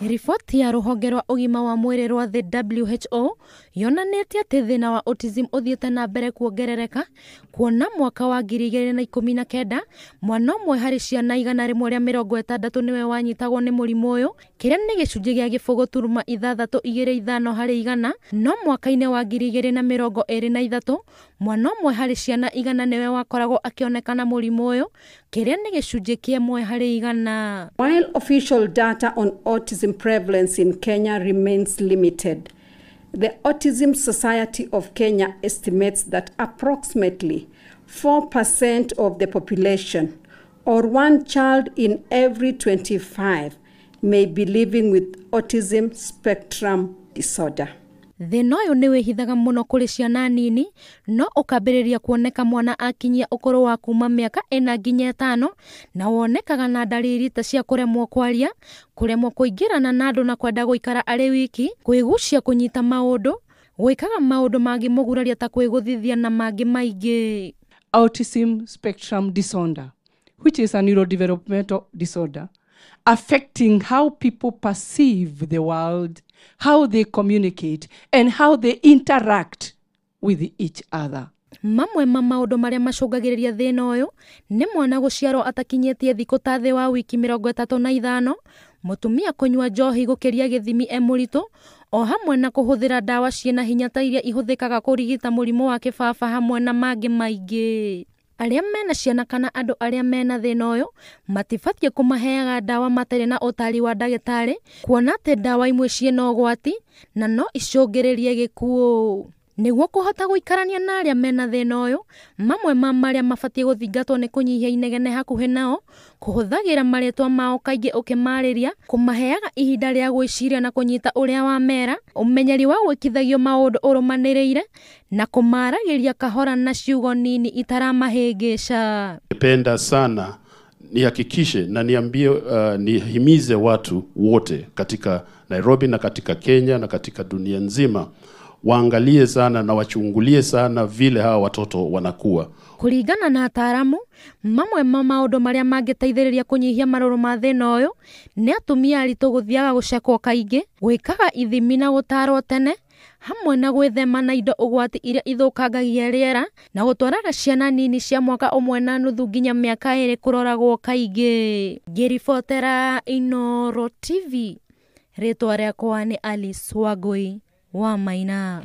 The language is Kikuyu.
Riboti ya rũhonge rwa ũgima wa mwĩrĩ rwa thĩ WHO yonanĩtie atĩ thĩna wa autism ũthiĩte na mbere kuongerereka, kuona mwaka wa 2019 mwana ũmwe harĩ ciana 160 nĩwe wanyitagwo nĩ mũrimũ ũyũ, kĩrĩa nĩ gĩcunjĩ gĩa 0.625 harĩ igana. No mwaka-inĩ wa 2023 mwana ũmwe harĩ ciana 100 nĩwe wakoragwo akĩonekana mũrimũ ũyũ, kĩrĩa nĩ gĩcunjĩ kĩa 1 harĩ igana. While official data on autism prevalence in Kenya remains limited, the Autism Society of Kenya estimates that approximately 4% of the population, or one child in every 25, may be living with autism spectrum disorder. Thĩna ũyũ nĩ wĩhithaga mũno kũrĩ ciana nini, no ũkambĩrĩria kuoneka mwana akinyia ũkũrũ wa kuma mĩaka 4 nginya 5, na wonekaga na ndariri ta cia kũremwo kwaria, kũremwo kũingĩrana na andũ na kwenda gũikara arĩ wiki, kwĩgucia kũnyita maũndũ, gwĩkaga maũndũ mangĩmũguraria ta kwĩgũthithia na mangĩ maingĩ. Autism spectrum disorder, which is a neurodevelopmental disorder affecting how people perceive the world, how they communicate, and how they interact with each other. Mamwe ma maũndũ marĩa macũngagĩrĩria thĩna ũyũ nĩ mwana gũciarwo atakinyĩtie thikũ ta thĩ wa wiki 35, mũtumia kũnyua njohi gũkĩria gĩthimi e mũritũ, o hamwe na kũhũthĩra ndawa ciĩna hinya ta iria ihũthĩkaga kũrigita mũrimũ wa kĩbaba hamwe na mangĩ maingĩ. Arĩa mena ciana kana andũ arĩa mena thĩna ũyũ matibatiĩ kũmaheaga ndawa matarĩ na ũtaari wa ndagĩtarĩ, kuona atĩ ndawa imwe ciĩna ũgwati na no icũngĩrĩrie gĩkuũ. Nĩguo kũhota gũikarania na arĩa mena thĩna ũyũ, mamwe ma marĩa mabatiĩ gũthingatwo nĩ kũnyihia inegene hakuhĩ nao, kũhũthagĩra marĩtwa mao kaingĩ ũkĩmarĩria, kũmaheaga ihinda rĩa gwĩciria na kũnyita ũrĩa wamera, ũmenyeri wa gwĩkithagio maũndũ ũrũmanĩrĩire, na kũmaragĩria kahora na ciugo nini itaramahĩngĩca. Ningependa sana nihakikishe na niambie, nihimize watu wote katika Nairobi na katika Kenya na katika dunia nzima waangalie sana na wachungulie sana vile hawa watoto wanakuwa. Kũringana na ataaramu, mamwe ma maũndũ marĩa mangĩteithĩrĩria kũnyihia marũrũ ma thĩna ũyũ nĩ atumia aritũ gũthiaga gũcekwo kaingĩ, gwĩkaga ithimi na gũtarwo tene, hamwe na gwĩthema na indo ũgwati iria ithũkangagia rĩera, na gũtwaraga ciana nini cia mwaka 1.5 nginya mĩaka 2 kũroragwo kaingĩ. Ngĩribotera Inooro TV, rĩtwa rĩakwa nĩ Alice Wangui wa Maina.